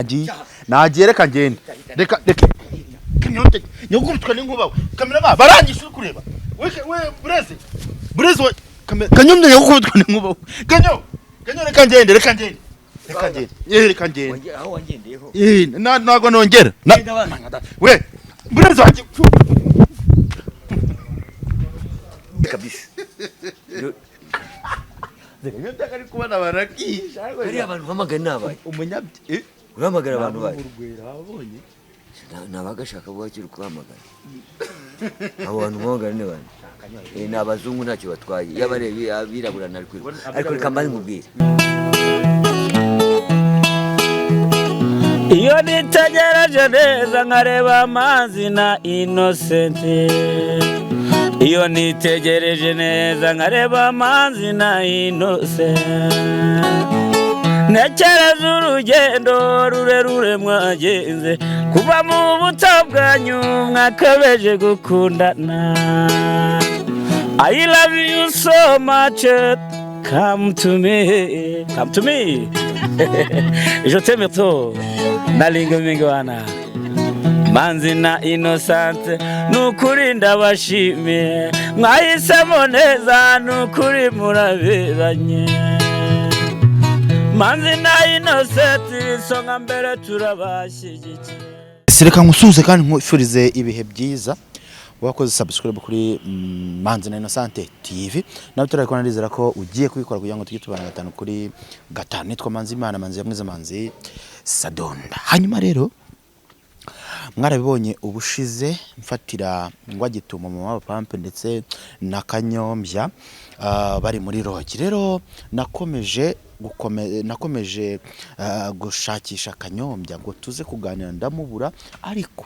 Nagiye, nagiye, reka ngende, reka, reka nyogurutwa n'inkuba we. Cameraman barangije, uri kureba we, we bureze, bureze we. Kanyombya, nyogurutwa n'inkuba we. Kanyo, Kanyo, reka ngende, reka ngende, reka ngende, reka ngende. Aho wangendeyeho. Ntabwo nongera. Genda bana. We bureze wanjye. Kabisa. Kanyombya ari kubona barakisha. Hariya abantu uhamagara ni abahe? Umunyabya Uhamagara abantu bahe? Urwera wabonye. Ni abagashaka buhakiri kuhamagara. Abo bantu uhamagara ni bande? Ni abazungu, ntacyo batwaye. Iyo abareba abirabura ntari kwiruka, ariko reka mbanze nkubwire. Iyo nitegereje neza nkareba Amazi na Innocent, iyo nitegereje neza nkareba Amazi na Innocent, ntekereza urugendo rurerure mwagenze kuva mu buto bwanyu mwakabeje gukundana. I love you so much. Come to me, come to me. Je t'aime trop. Nalinga mingi wana. Manzi na Innocent, nukuri ndabashimiye, mwahisemo neza, nukuri muraberanye. Manzi na Innocent, isonga mbere, turabashyigikiye. Reka nkusuhuze kandi nkwifurize ibihe byiza wakoze subscribe kuri Manzi na Innocent TV. Nawe turabikora, ndizera ko ugiye kubikora kugira ngo tujye tubana gatanu kuri gatanu. Nitwa Manzi Imana, Manzi yamwiza, Manzi Sadonda. Hanyuma rero mwarabibonye ubushize mfatira ngwa gitumo mama Pampe ndetse na Kanyombya, bari muri lodge. Rero nakomeje gushakisha Kanyombya ngo tuze kuganira, ndamubura, ariko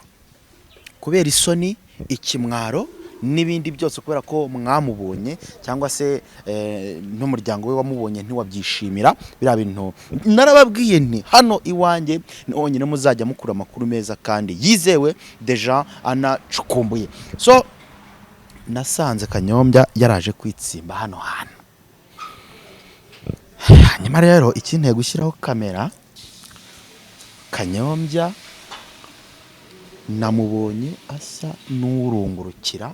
kubera isoni, ikimwaro n'ibindi byose, kubera ko mwamubonye cyangwa se n'umuryango we wamubonye ntiwabyishimira biriya bintu. Narababwiye nti hano iwanjye ni honyine muzajya mukura amakuru meza kandi yizewe, déjà anacukumbuye. So nasanze Kanyombya yaraje kwitsimba hano hantu. Hanyuma rero ikinteye gushyiraho kamera, Kanyombya namubonye asa n'urungurukira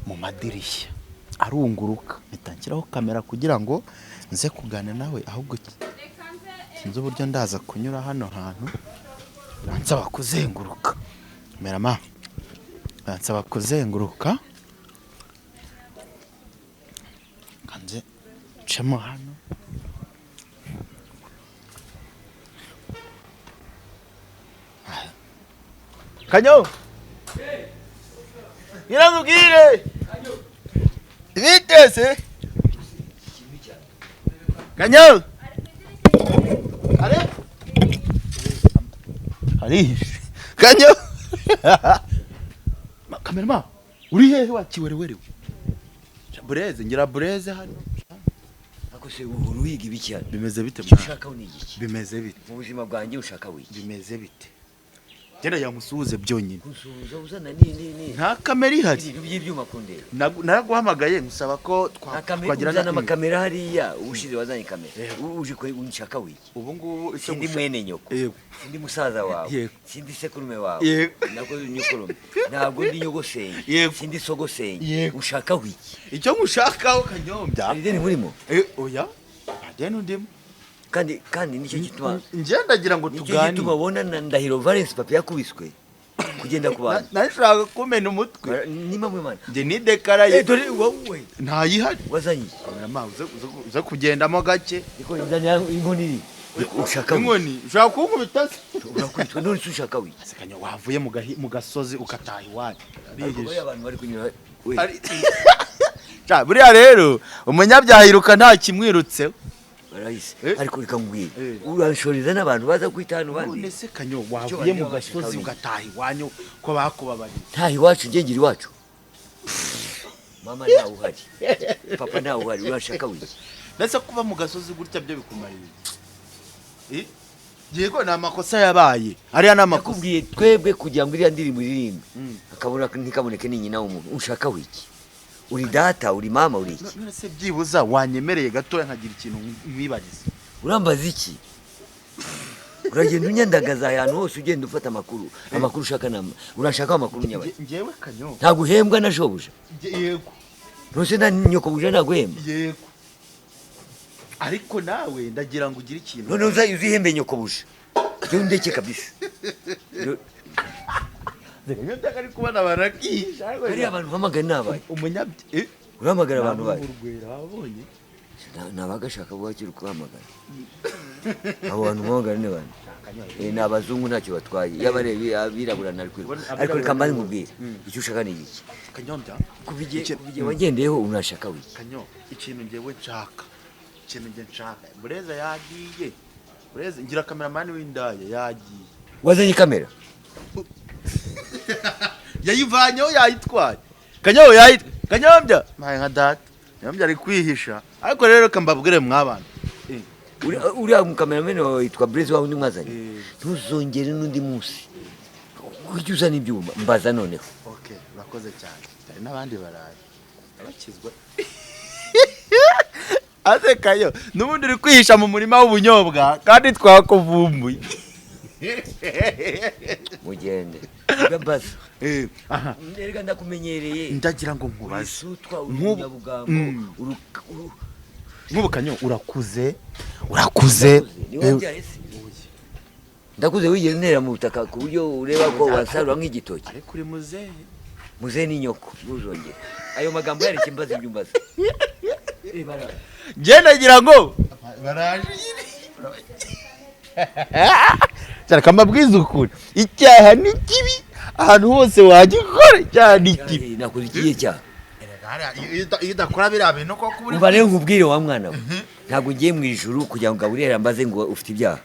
mu madirishya, arunguruka, mpita nshyiraho kamera kugira ngo nze kuganira nawe. Ahubwo sinzi uburyo ndaza kunyura hano hantu, biransaba kuzenguruka. Kamerama, biransaba kuzenguruka. Kanze ncemo hano. Kanyo, nyiramubwire bitese. Kanyo are arihishe. Kanyo, kamerama, uri hehe wa kiwerewerewe? Bureze ngira bureze hano. Ariko se uhora uhiga ibiki hano? Bimeze bite, Icyo mwana? ushaka ni igiki? Bimeze bite? Mu buzima bwanjye ushaka wiki? Bimeze bite? Genda yamusuhuze byonyine. Gusuhuza uzana ni Nta kamera ihari. ibintu by'ibyuma kundeba. Naraguhamagaye ngusaba ko Nta kamera. twagirana Uzana amakamera hariya, ubushize wazanye kamera. Uje ko unshaka wiki? Ubu ngubu icyo Sindi mwene nyoko. Yego. Sindi musaza wawe. Yego. Sindi sekurume wawe. Yego. Nako nyokurume, ntabwo ndi nyogosenge. Yego. Sindi sogosenge. Yego. Ushaka wiki? Icyo ngushakaho, Kanyombya. Hari ideni murimo? Oya, nta deni undimo. Kandi nicyo gituma Njye ndagira ngo nicyo tuganire. gituma ubona na Ndahiro Valence Papi yakubiswe kugenda ku bantu. Nashaka kumena umutwe. Ni mamwe mana. Njye nidekaraye. Dore wowe. Ntayihari. Wazanye iki? Kamerama, uze kugendamo gake. Niko nzanira inkoni iri. Ushaka wiki? Inkoni ushaka kunkubita se? Urakubitwa. None se ushaka wiki? Ase Kanyo, wavuye mu gasozi ukataha iwanyu? Ariko bariya abantu bari kunyura we. Ca, buriya rero umunyabyaha yiruka nta kimwirutseho. Barahise. Eh. Ariko reka nkubwire, Eh. uranshoreza n'abantu baza kwita hano None bandi. se Kanyo, Icyo wavuye bagira mu bashaka gasozi wiki? ugataha iwanyu ko bakubabariye? Ntaha iwacu, njye ngira iwacu. Mama ntawe uhari, papa ntawe uhari. Urashaka wiki? Ndetse kuba mu gasozi gutya byo bikumariye iki? Yego, ni amakosa yabaye, ariya ni amakosa. Nakubwiye, twebwe kugira ngo iriya ndirimbo iririmbe akabura ntikaboneke ni nyina w'umuntu. Ushaka wiki? Uri data, uri mama, uri iki? None se byibuza wanyemereye gatoya nkagira ikintu nkwibariza? Urambaza iki? Uragenda unyandagaza ahantu hose, ugenda ufata amakuru, amakuru ushaka nama urashaka amakuru nyabaye. Ngewe Kanyo. Ntabwo uhembwa na shobuja? Yego. Ntuse na nyokobuja ntaguhemba? Yego, ariko nawe ndagira ngo ugire ikintu. None uzihembe nyokobuja, jya undeke kabisa. Kanyombya ari kubona barakisha. Hariya abantu uhamagara ni abaye? Umunyabya. Urahamagara abantu baye? Urwera wabonye. Ni abagashaka buhakiri kuhamagara. Abo bantu muhamagara ni bande? Ni abazungu, ntacyo batwaye. Iyo abirabura nari kwiruka, ariko reka mbanze nkubwire, icyo ushaka ni iki? Kanyombya. Kuva igihe wagendeyeho unashaka wiki? Kanyo, ikintu ngewe nshaka, ikintu nge nshaka, Bureza yagiye. Bureza ngira cameraman w'indaya yagiye. Wazanye kamera? Yayivanyeho, yayitwaye. Kanyo, yayitwaye. Kanyombya maye nka data. Kanyombya ari kwihisha, ariko rero reka mbabwire mwabana. Uriya mukameramani wawe yitwa Blaise, wa wundi mwazanye. Ntuzongere n'undi munsi ujye uzana ibyuma mbaza noneho. Okay, urakoze cyane. Hari n'abandi baraye abakizwa asekayo. N'ubundi uri kwihisha mu murima w'ubunyobwa kandi twakuvumbuye. Mugende mbaza. Aha. Erega ndakumenyereye. Ndagira ngo nkubaze. Urisutwa, uri umunyabugambo. Nk'ubu Kanyo, urakuze, urakuze. Ni wowe wabyaye se? Ndakuze, wigeze untera mu butaka ku buryo ureba ko wasarura nk'igitoki? Ariko uri muzehe. Muzehe ni nyoko, ntuzongere ayo magambo. Yareke mbaza ibyo umbaza. Njye ndagira ngo baraje cyane kamabwiza ukuri, icyaha ni kibi ahantu hose wagikora, icyaha ni kibi. Nakoze ikihe cyaha? Iyo udakora biriya bintu koko uri Umva rero nkubwire wa mwana we, ntabwo ngiye mu ijuru kugira ngo Gaburiyeli ambaze ngo ufite ibyaha.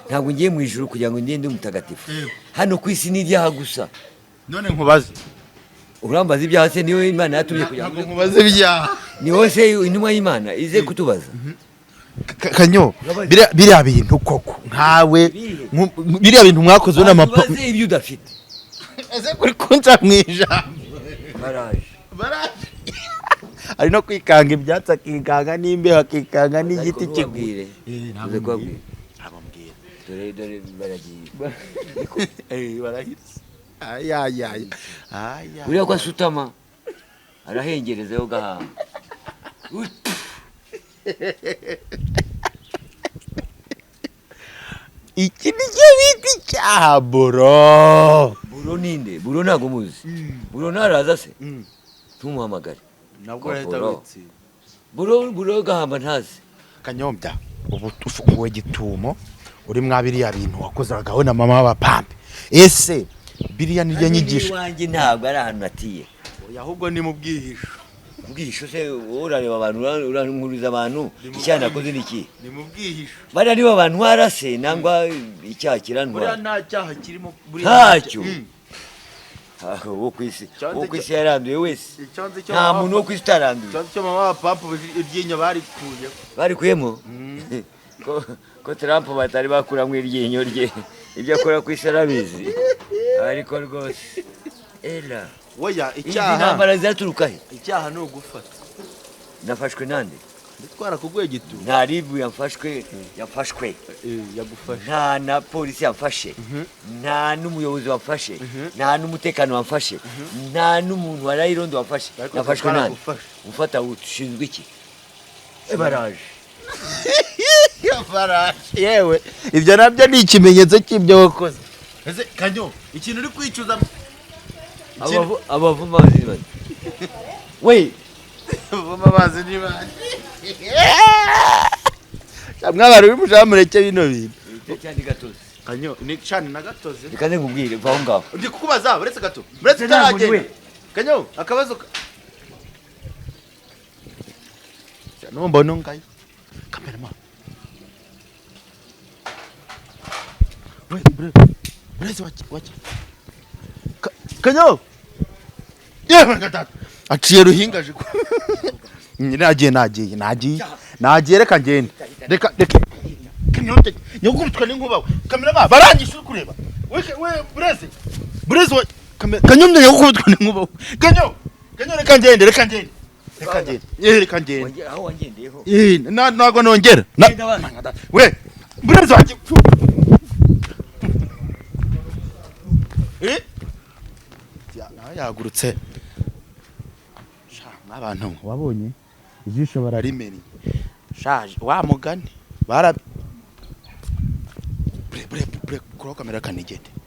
Ntabwo ngiye mu ijuru kugira ngo ngende umutagatifu. Hano ku isi ni ibyaha gusa. None nkubaze. Urambaza ibyaha se niwe Imana yatumye kugira Ntabwo ngo nkubaze ibyaha. Ni wowe se intumwa y'Imana ize kutubaza? Kanyo, biriya bintu koko nkawe, biriya bintu mwakoze n'amapa Ubaze ibyo udafite. Ese kuri kunca mu ijambo? Baraje. Baraje. Ari no kwikanga ibyatsi, akikanga n'imbeho, akikanga n'igiti. Ariko ntubabwire. Ntabwo Uze kubabwira. Ntabwo mbwira. Dore, dore baragiye. Barahise. Ayayaya aya. Uriya ko asutama arahengerezayo gahanga. Iki ni cyo bita icyaha, bro. Buro ninde? Buro ntabwo muzi. Buro ntaraza se? Ntumuhamagare. Nabwo urahita Bro. witsinda. Buro, buro gahamba ntazi. Kanyombya, ubu ufunguwe gitumo, uri mwa biriya bintu wakozagaho na mama w'abapampe. Ese biriya niryo nyigisho? Iwanjye ntabwo ari ahantu natiye. Oya, ahubwo ni mu bwihisho. Ubwihisho se wowe urareba abantu, urankuriza abantu, icyaha nakoze ni iki? Ni mu bwihisho. Bariya nibo bantu warase nangwa icyaha Buriya kirantwara? nta cyaha kirimo buriya. Ntacyo. Ah, uwo ku isi, Icyanze uwo ku isi yaranduye wese. Icyo nzi cyo Nta mama muntu wo ku isi utaranduye. Icyo nzi cyo mama w'abapampe iryinyo barikuye. Barikuyemo ko Trump batari bakuramo iryinyo rye. Ibyo akora ku isi arabizi, ariko rwose era Oya. izi Icyaha ntambara ziraturuka he? Icyaha ni ugufatwa. Nafashwe nande? Nditwara kuguye gitumo. Nta ribu yamfashwe, yafashwe. Yagufashe. Nta na polisi yamfashe, nta n'umuyobozi wamfashe, nta n'umutekano wamfashe, nta n'umuntu wa rayirondo wamfashe. Ariko Nafashwe nande? twaragufashe. Ufata ushinzwe iki? Baraje. Baraje yewe, ibyo nabyo ni ikimenyetso cy'ibyo wakoze. Ese Kanyo, ikintu uri kwicuza? Abavuma bazi we. Vuma amazi ni bande? Mwabari w'umujamu, mureke bino bintu. Cyane gatozi. Kanyo, ni cani na gatozi. Reka nze nkubwire, va aho ngaho. Ndi kukubaza, uretse gato, uretse Ntabwo utaragenda. we. Kanyo, akabazo numbona ngayo cameraman we bureze waki waki. Kanyo, yewe gatatu aciye ruhinga aje nagiye, nagiye, nagiye, nagiye. Reka ngende, reka, reka. Kanyo, nyogurutwa n'inkuba we. Cameraman barangije, uri kureba we, we bureze, bureze we. Kanyo, nyogurutwa n'inkuba we. Kanyo, Kanyo, reka ngende, reka ngende, reka ngende, reka ngende. Aho wangendeyeho. Ntabwo nongera. Genda bana. We bureze wanjye. Nawe yagurutse. Sha, mw'abantu mwe, wabonye ijisho bararimennye. Shaje wa mugani bara bre bre bre kuri kamera kanigende.